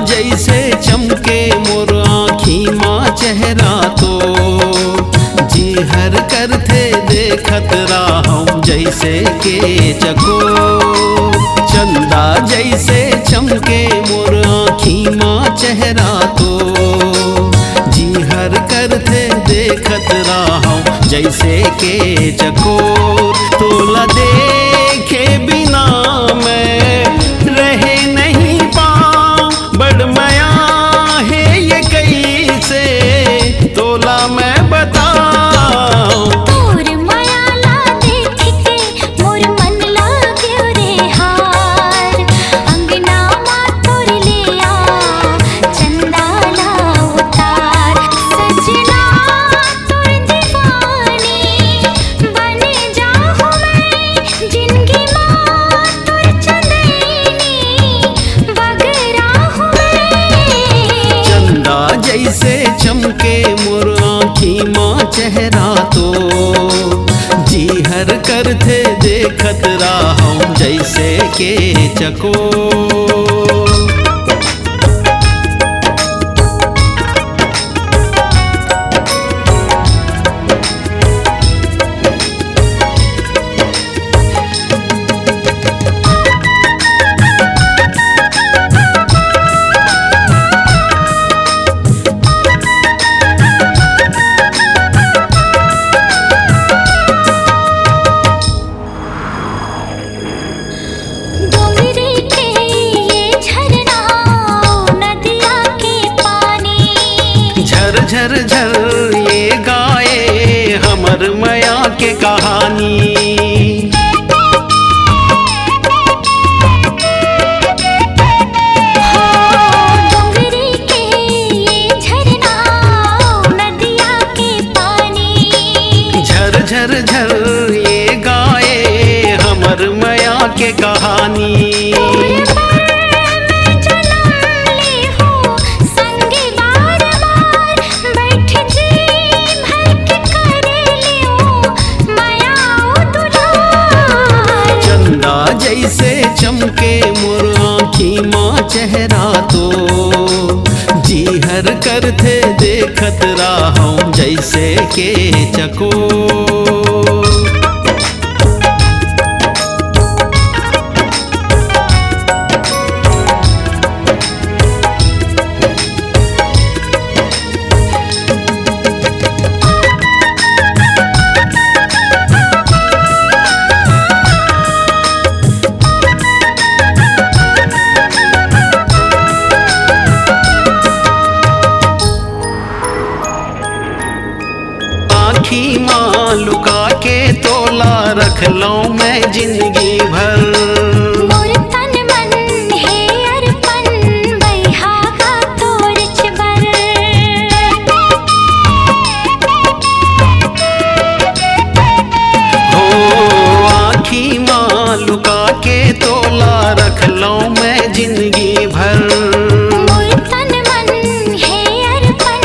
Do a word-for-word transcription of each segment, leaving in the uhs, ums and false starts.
जैसे चमके मोर आँखी मा चेहरा तो, जी हर करथे देखत राहव जैसे के चको। चंदा जैसे चमके मोर आँखी मा चेहरा तो, जी हर करथे देखत राहव जैसे के चको। तोला देखे बिना मैं रहे नहीं पाऊं, बड़ मया हे ये कैसे तोला मैं बताऊं। तोर मया ला देख के मोर मन लागे रे हार, अंगना मा तोर लिया चंदा ला उतार। सजना तोर दीवानी बने जाहूं मैं, जिंदगी मा तोर चंदैनी बगरा हूँ मैं। चंदा जैसे चमके मोर आँखी मा चेहरा तो, जी हर करथे देखत राहव जैसे के चको। डोंगरी के ये झरना, नदिया के पानी। झर झर झर ये गाए हमर मया के कहानी। हाँ, डोंगरी के ये झरना, नदिया के पानी। झर झर झर ये गाए हमर मया के कहानी। तोर बर मैं जनम ले हूँ संगी बार बार, बैठ जी भर के कर लियो मया ओ दुलार। चंदा जैसे चमके मोर आँखी मा चेहरा तो, जी हर करथे देखत राहव जैसे के चको। आँखी मा लुका के तोला रख लौं मैं जिंदगी भर। मोर तन मन हे अरपन, बइहा का तोरिच बर। हो आँखी मा लुका के तोला रख लौं मैं जिंदगी भर। मोर तन मन हे अरपन,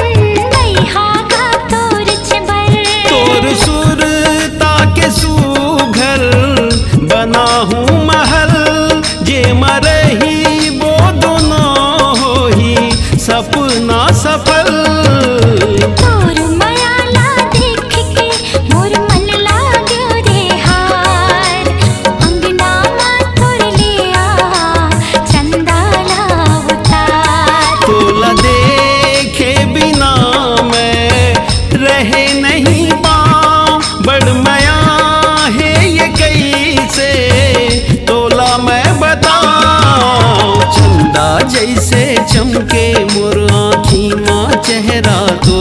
बइहा का तोरिच बर। तोर सुरता के सुघर बनाहूँ महल, जेमा रहिबो दोनों होही सपना सफल। तोर मया ला देख के मोर मन लागे रे हार, अंगना मा तोर लिया चंदा ला उतार। तोला देखे बिना मैं रहे नहीं पाऊं, बड़ मया हे ये कैसे तोला मैं बताऊं। चंदा जैसे चमके मोर आँखी मा चेहरा तो,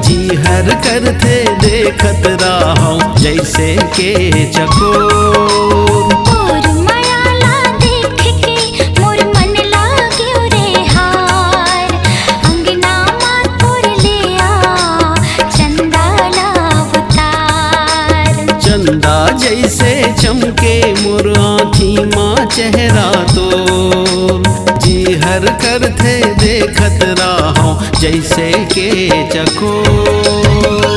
जी हर करथे देखत राहव जैसे के चकोर। तोर मया ला देख के मोर मन लागे रे हार, अंगना मा तोर लिया चंदा ला उतार। चंदा जैसे चमके मोर आँखी मा चेहरा तो, जी हर करथे देखत राहव जैसे के चकोर।